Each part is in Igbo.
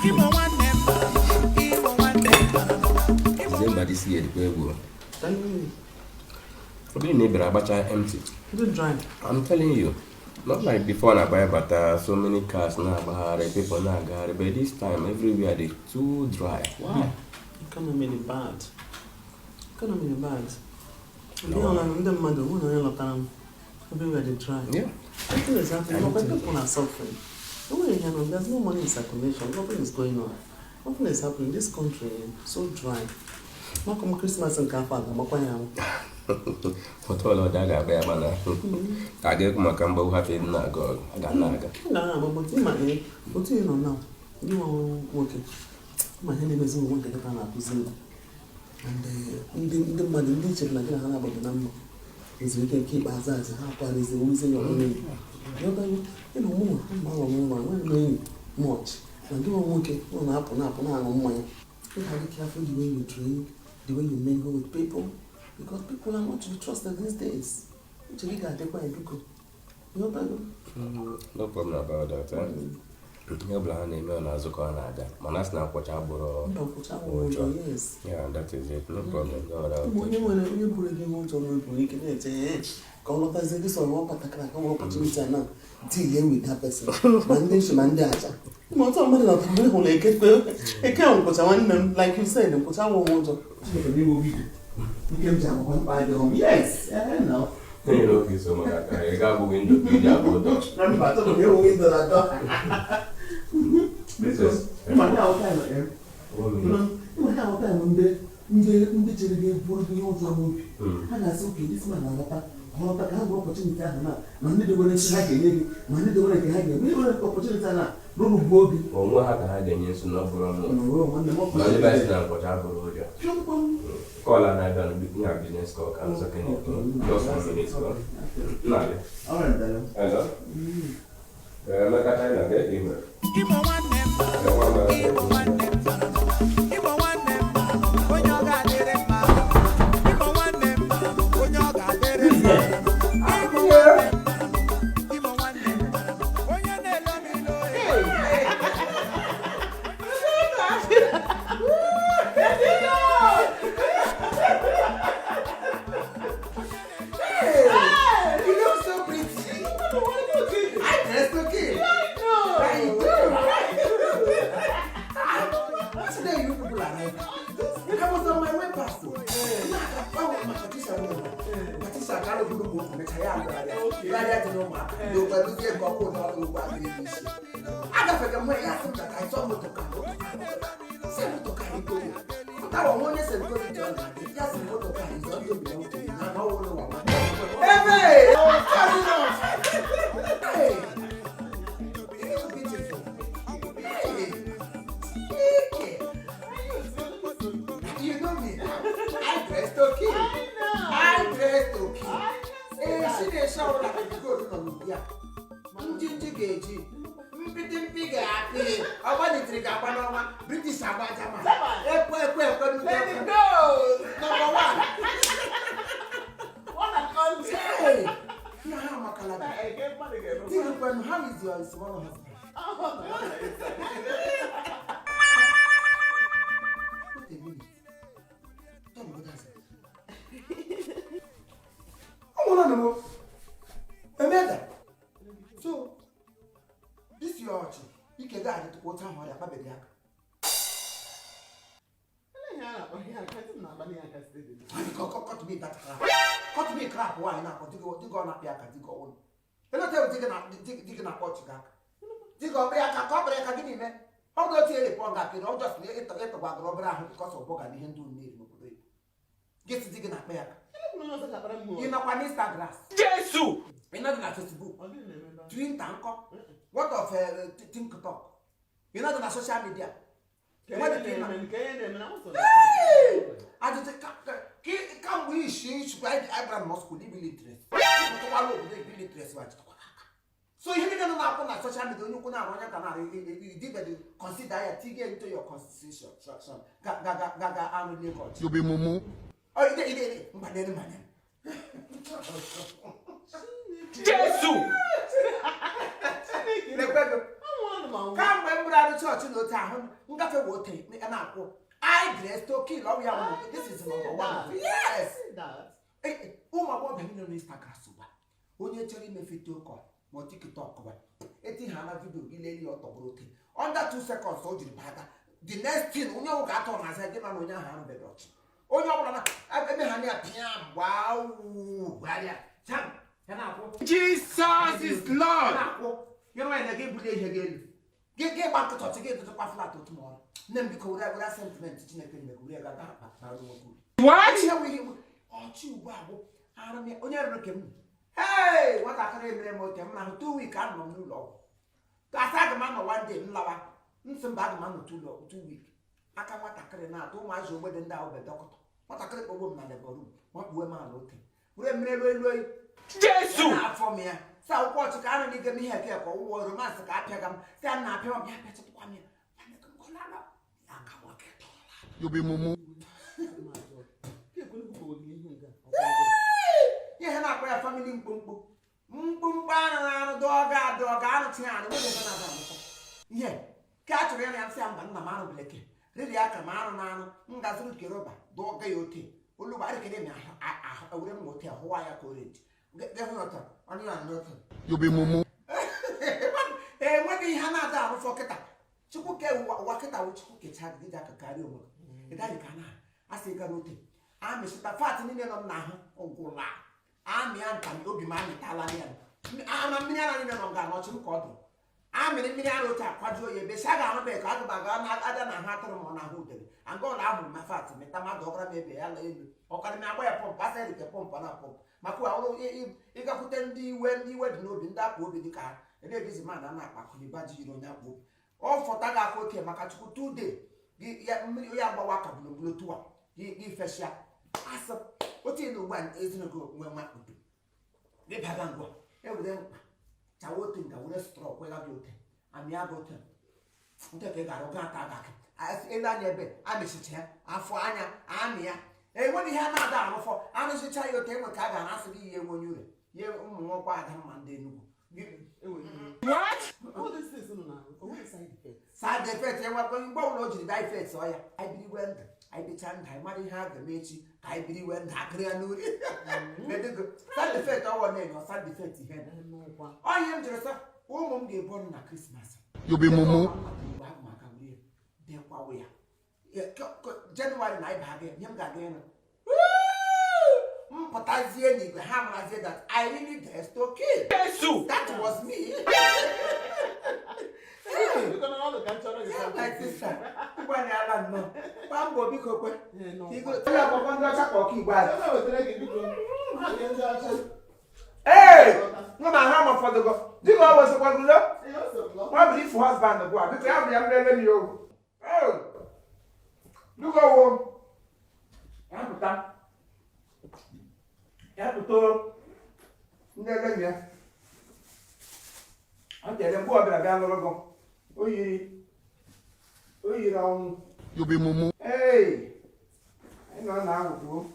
Imo nwanne m, Imo nwanne m. December this year dịkwa egwu. Ọ bụrụ na ị bịara agbacha empty. Dị dry. I'm telling you, not like before na-agba bata, so many cars na-agbagharị, people na-agagharị, but this time everywhere dey too dry. Why? Economy dị bad. Economy dị bad. Ndị No. ọla ndị mmadụ hụ na onye lọtara m. Everywhere dị dry. Nothing is happening. No, people are suffering. No one here, no, there's no money in circulation. Nothing is going on. Nothing is happening. This country so dry. Maka m Christmas nke afọ a ga-agbakwa ya anwụ. Hotel ọdị a ga-agba ya, mana a ga-ekwu maka mgbagwo hapụ ịdị na-aga ọgụ a ga na-aga. M ga na-agba otu ịma ee otu ị nọ na gị nwa nwoke ma ihe na-emezi ụmụ nwoke kịta na-akụzi egwu and ndị mmadụ ndị chere na gị na ha na-agbado na mma ezumike nke ikpeazụ azụ ha akwalizi wuzie ya ọnụ enyi. Ịnọ mụnwa mma aghọ m nwa nwere m enyi much na gị nwa nwoke nọ na-apụ na-apụ na-aṅụ mmanya. You have to be careful the way you drink, the way you mingle with people, because people are not to be trusted these days. Uche gị ga-adịkwa ya, biko. Ịghọtago? No problem about that, eh? Ihe ọbụla ha na-eme, ọ na-azụ ka ọ na-aga, mana a sị na nkwọcha agbụrụ Mba, nkwụcha awụghị ụjọ, yes. Yeah, that is it. No problem. No other. Ụmụ onye nwere onye buru gị ihe ụjọ n'obi nwere ike na-eche ka ọ lọtazie gị sọrọ ọ patakara ka ọ nwere opportunity a na deal with that person, ma ndị nshi ma ndị aja ma ọtọ mmadụ lọtara mgbe hụrụ eke eke nkwụcha. Nwanne m, like you said, nkwụcha awụghị ụjọ. Nke m ji akwụkwọ mkpa adịghị m, yes, no. Enyere oge so maka ka ị ga-abụ window ka iji abụ ụdọ. Mba, achọghị m ịhụ window na door. This is Ịma ihe ahụ time, one minute. Ịma ihe ahụ time ndị chere gị bụrụ gị ihe ụjọ n'obi, ha ga-asị, "Okay, this man na-alọta, ka ọ lọta ka ha gwere opportunity ahụ na ma ndị dewere nchi ha ga-enye gị, ma ndị dewere nke ha ga-eme, ndị were opportunity ahụ na rụrụ bụ obi." Onwe ha ka ha ga-enye nso na ọ bụrụ mụ. Nọrọ, nwanne m. Ma ndị be anyị sị na nkwọcha abụrụ ụjọ. Pịọmkpọm. Call na-abịa na ya business call ka m sọ kenye. Just one minute call. Na-abịa. All right, darling. Hello. Emeka China, ka ị mere? Imo nwanne m, Imo nwanne m, Imo nwanne m, onye ọ ga-adịrị mma. Imo nwanne m, onye ọ ga-adịrị mma. Imo nwanne m, Imo nwanne m, onye na-elo m ilo. Hey, you look so pretty. I dressed okay. I do. Today you people arrived. I was on my way past. Patricia, Patricia, ka buru m okwu mecha ya agara ya dị n'ụmụaka n'okweluzie nke ọkụ ụlọ ọrụ ugbo adịghị isi agafere m ya sị m that I saw motor car, say motor car iko pụtara onwe onye St. College ọ na-adị ya sị motor car is also belong to me na ọ wụrụ nwa ebe. Hey! You look beautiful. Hey! Hey! You know me now. I dressed okay. I dressed okay. Ee, si na-esi ọbụla gold nọ n'ubi a. Njinji ga-eji mpịtị mpi ga-apị ọgbalitiri ga-agba n'ọnwa British agba German ekwe ekwe ekwe n'ubi. Let it go. Number one. What a country. Hey! Nna ha amakala gị. Di gị kwenu, how is your small husband? Wait a minute. Tell me what that's. Ọ nwụrụ na m. Emeka. So, this your ọchị, ike gị adịtụkwa otu ahụ ọrịa akpabeghị aka. Cut me that crap. Cut me crap nwaanyị na-akpọ di gị ọ na-akpị aka di gị ọwụrụ. Eleta di gị na di gị na-akpọ ọchị gị aka. Di gị ọkpị aka ka ọ kpịrị aka gịnị mee? Ọ bụrụ otu erepụ ọ ga-akịrị ọ just ịtọgbagoro obere ahụ because of bọga na ihe ndị unu na-eri n'obodo oyibo. Gị sị di gị na-akpị aka. Ị nọkwa n'Instagram? Jesu! Ị nọdụ na Facebook? Twitter nkọ? What of TikTok? Ị nọdụ na social media? Ajụjụ kamgbe isi ichukwu anyị gara nọ school ibi literacy ịpụtawala obodo ibi literacy wa jidekwa aka. So ihe niile nọ na-akwụ na social media, onye ukwu na-arụ, onye ka na-arụ, idibedi consider ya tinye into your constitution ga ga ga ga arụ Lagos. You be mumu. Ọ ide ide ide mgbanyere mgbanyere. Jesu! Lekwe gị kamgbe m bụrụ arụ. garụ chọọchị na otu ahụ ngafe wee ote a na-akwụ I dress to kill. Ọ ya wụ this is number one. Yes. See that? Ụmụ agbọghọbịa niile na Instagram sokwa onye chọrọ ime video call ma ọ TikTok ba eti ha na video gị lelie, ọ tọgburu ote under 2 seconds o jiri baga. The next thing, onye ọbụla ga-atọ n'azụ gị, mana onye ahụ arụbeghị ọchị, onye ọbụla na eme ha na ya pịa gbaa gbarịa jam ya na-akwụ. Jesus is Lord. Na-akwụ ya nwaanyị na gị bulie ihe gị elu, gị gba nkịta ọchị, gị edozikwa flat otu ma ọrụ. Nne m, biko, were were sentiment Chineke mere, were ga gaa bara nwoke uru. What? Ihe wụ ihe ọchị ugbu a bụ arụ m ya onye rụrụ ke m. Hey, nwatakịrị emere m ote m na ahụ 2 week anọ m n'ụlọ ọgwụ. Kasị aga m anọ one day, m lawa nsị mba, aga m anọ 2 week. Aka nwatakịrị na-atụ ụmụazị ogbede ndị ahụ be dọkịta. Nwatakịrị kpọgbo m na labour room, nwakpuwe m ala ote were mmiri elu elu oyi. Jesu. Na-afọ m ya sa akwụkwọ ọchị ka anụ n'ige m ihe eke ka ọwụwa romance ka apịaga m si a na-apịa m bịa pịachatụkwa m ya. Nwanne gị nkọlala ya aka nwoke tọọla. You be mumu. Ka ekwere kwukwo gị ihe nke a, ọ bụ Ihe ha na-akpọ ya family mkpụmkpụ mkpụmkpụ anụ na anụ dọga adọga anụ tinye anụ nwere ebe na-ada anụkọ ihe ka a chọrọ ya na ya. Nsị ya mba, nna m anụ beleke riri aka m anụ na anụ m gaziri nke rọba dọga ya ote olugbo arịkere m ahụ ewere m ote hụwa ya ka oreji gahụ ọtọ ọnụ ya n'otu. You be mumu. Enweghị ihe a na-ada arụfọ kịta. Chukwu ke ụwa, ụwa kịta wụ Chukwu kechaa gị ji aka karịa onwe gị ịdaghị ka na asị gara ote amịchịta fat niile nọ m n'ahụ ụgwụla amị ya nta obi m amịtala ya ama mmiri ara niile nọ m ga-anọchi m ka ọ dị amịrị mmiri ara otu akwajuo ya ebe si a ga-ahụ ka agụba ga aja na ahụ atụrụ ma ọ na-ahụ udele aga ụlọ ahụ ma fat mịta mmadụ ọkara m ebe ya la elu ọkara m agba ya pọmpụ asa erike pọmpụ na pọmpụ maka ọrụ ịgakwute ndị iwe, ndị iwe dị n'obi, ndị akpa obi dị ka ha na-edizi ma na na-akpa akụnụba ji yiri onye akpa obi ọ fọta ga-akụ oke maka Chukwu tude gị ya mmiri ya gbawa ka gburugburu tụwa gị gị feshia asị otu na ugbu a ezinụlọ nwe nwa udo gị baga ngwa ewere mkpa chawa otu nga were straw kwega gị ote amịa gị ote nke ka ị ga-arụ gaa ata gị aka elu anya ebe amịchicha ya afọ anya amị ya enweghị ihe a na-ada arụfọ anụchicha ya ote enwe ka a ga na-asị gị ihe enwe onye ure ye ụmụ nwokwa ada mma ndị Enugwu. What? All these things nọ na o nwere side effect. Side effect enwekwa mgbe ọbụla o jiri bịa effect ọ ya. Anyị biri iwe ndụ, anyị bichaa ndụ, anyị mara ihe a ga-eme echi ka anyị biri iwe ndụ akịrị ya n'uri medogo side effect ọwọ na-enye side effect ihe N'ụkwa. ọ ihe m jụrụ sị ụmụ m ga-ebu ọnụ na Krismas. You be mumu. Mgbe ahụ maka wuri dekwawo ya Jenụwarị na ịba aga ihe m ga-aga ịnụ m pụtazie n'igwe ha marazie that I really dressed okay. Jesu. That was me. Biko na ọdụ ka m chọrọ gị Yeah, my something. sister, ịgbalịala nnọọ gbaa mbọ, biko kwe. Ee, n'ụkwa. Onye akwụkwọ ndị ọcha ka ọka igbo anyị. Ebe wetara gị, biko. Ha nke ndị ọcha. Ee, nwa ma ha ma ụfọdụgo dịka ọ wesịkwagulo. Ee, o so m lọ. Nwa bụ ifu husband bụ a, biko ya bụ ya mlele m ya ogwu. Ee, biko wo ya pụta, ya pụta o nlele m ya ọ tere mgbe ọ bịara bịa lụrụ gị o yiri o yiri ọnwụ. You be mumu. Ee, anyị nọ na ahụkwuo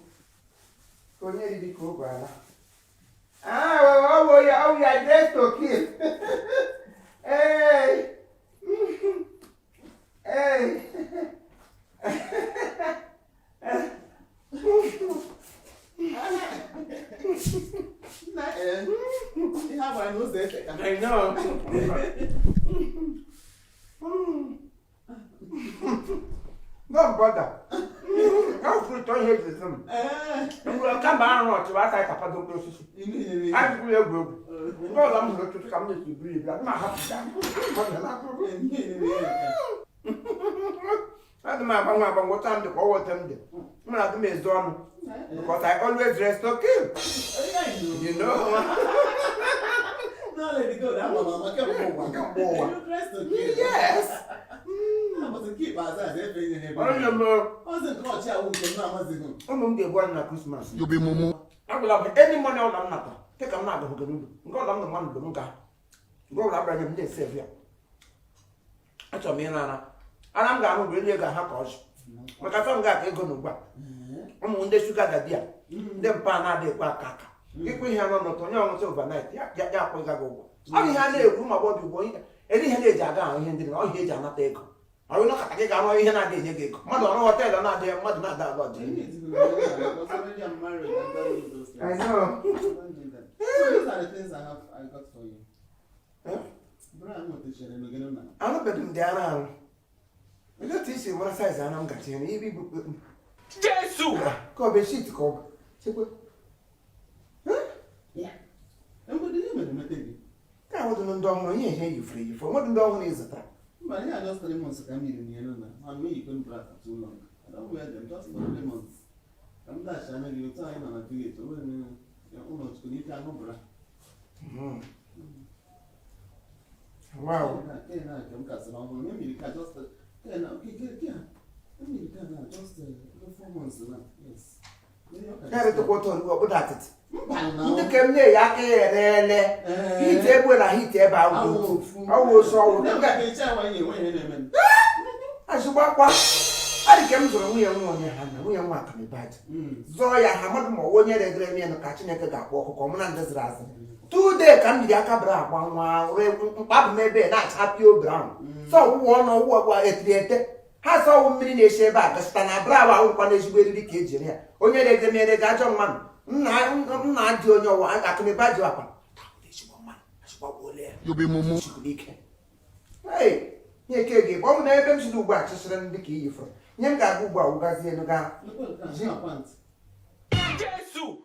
ka onye riri ka o gwara. Ah, ọ ya ọ ya dress to kill. Ee. Ee. Nna, ee, ihe a gwara na ụzọ efe ka. I know. Don't bother. Ọ fruit ọ ihe ejizi m. Ee, Mgbe kama arụ ọchịwa aka ka mkpụrụ osisi. inu nyere ya. Anyị gwuru egwu egwu. Mgbe ọzọ m hụrụ otutu ka m na-esi buru ibu, adị m ahapụ ya. Inu nyere ya. Adị m agbanwe agbanwe ụta m dị ka ọwa ote m dị. M na-adị m ezo ọnụ. Because I always dress to kill. You know. No, Lady God, ama m ama kemgbe ụwa. Kemgbe ụwa. You dress to kill. Yes. Ụbọchị nke ikpeazụ a efe ihe n'ebe. Onye m Ọzọ nke ọchị awụ nke m na-amazighị m. ụmụ m ga-ebu anyị na Krismas. You be mumu. Agwụla m any money ọla m nata dịka m na-agụghị gị n'ụlọ nke ọla m nọ nwa n'ụlọ m ga nke ọbụla abịara nye m na-ese ya. Achọrọ m ịnara ara m ga-arụ bụ enye ego ha ka ọjị maka afọ m ga-aka ego n'ugbu a. Ụmụ ndị sugar daddy a ndị mpa na-adị ekwe aka aka ịkwụ ihe nọ n'ụtọ onye ọnwụsị overnight ya ya ya akwụghị gị ụgwọ. Ọ bụ ihe a na-ekwu ụmụ agbọghọbịa ugbu a, eri ihe na-eji aga ahụ ihe ndị na ọ ihe eji anata ego. Ọrụ nọkọta gị ga-arụ ihe na-adịghị enye gị ego. Mmadụ ọrụ họteelụ na-adịghị mmadụ na-ada ala ọdị. I need to know that because already I'm married. I don't need those I things. know. I don't need them. So these are the things I got for you. Eh? Bro, I'm not teaching you again now. Arụbeghị m dị ara arụ. Olee otu i si mara size ara m gachi ya na ibe ibu Jesu! ka ọ bụ shit ka ọ bụ chekwa. Yeah. Everybody didn't even make it. Ka ahụ dị ndị ọhụrụ ihe ihe yifere eyife onwedị ndị ọhụrụ ị zụtara. But yeah, just 3 months I come here in here now. And me, you couldn't bra for too long. I don't wear them just for 3 months. I'm dash, I know you time and I do it. Oh, no, you can't bra. Wow. Ya retụkwa ụtọ ugbu ọbụda atịtị. Ndị ka m na-eyi aka ya erele. Hit egbe na hit ebe ahụ dị otu. Ọwụ osu ọwụ. Azụgbo akwa. Adị ka m zụrụ nwunye nwa onye ha na nwunye nwa akamibaji. Zụọ ya ha mmadụ ma ọ onye regere m ya ka Chineke ga-akpọ ọkụkọ mụ na ndị zụrụ azụ. Tude ka m jiri aka bra agba nwa ree mkpabụ m ebe na-acha pio brown. Sọ ọwụwa ọnụ ọwụwa ọwụwa etiri ete. Ha sọ ọwụ mmiri na-esi ebe a gasịta na bra ahụ nkwa na ezigbo eriri ka ejiri ya. Onye regere m erege ajọ mmanụ. Nna nna dị onye ọwụ akamibaji akwa. Ezigbo mmanụ ezigbo ole ya. You be mumu. Chukwu ike. Hey, nye eke gị ọ bụ na ebe m si ugbu a chịsịrị m dị ka iyi fụrụ. Nye m ga-aga ugbu a wụgazie elu gaa. Jesu!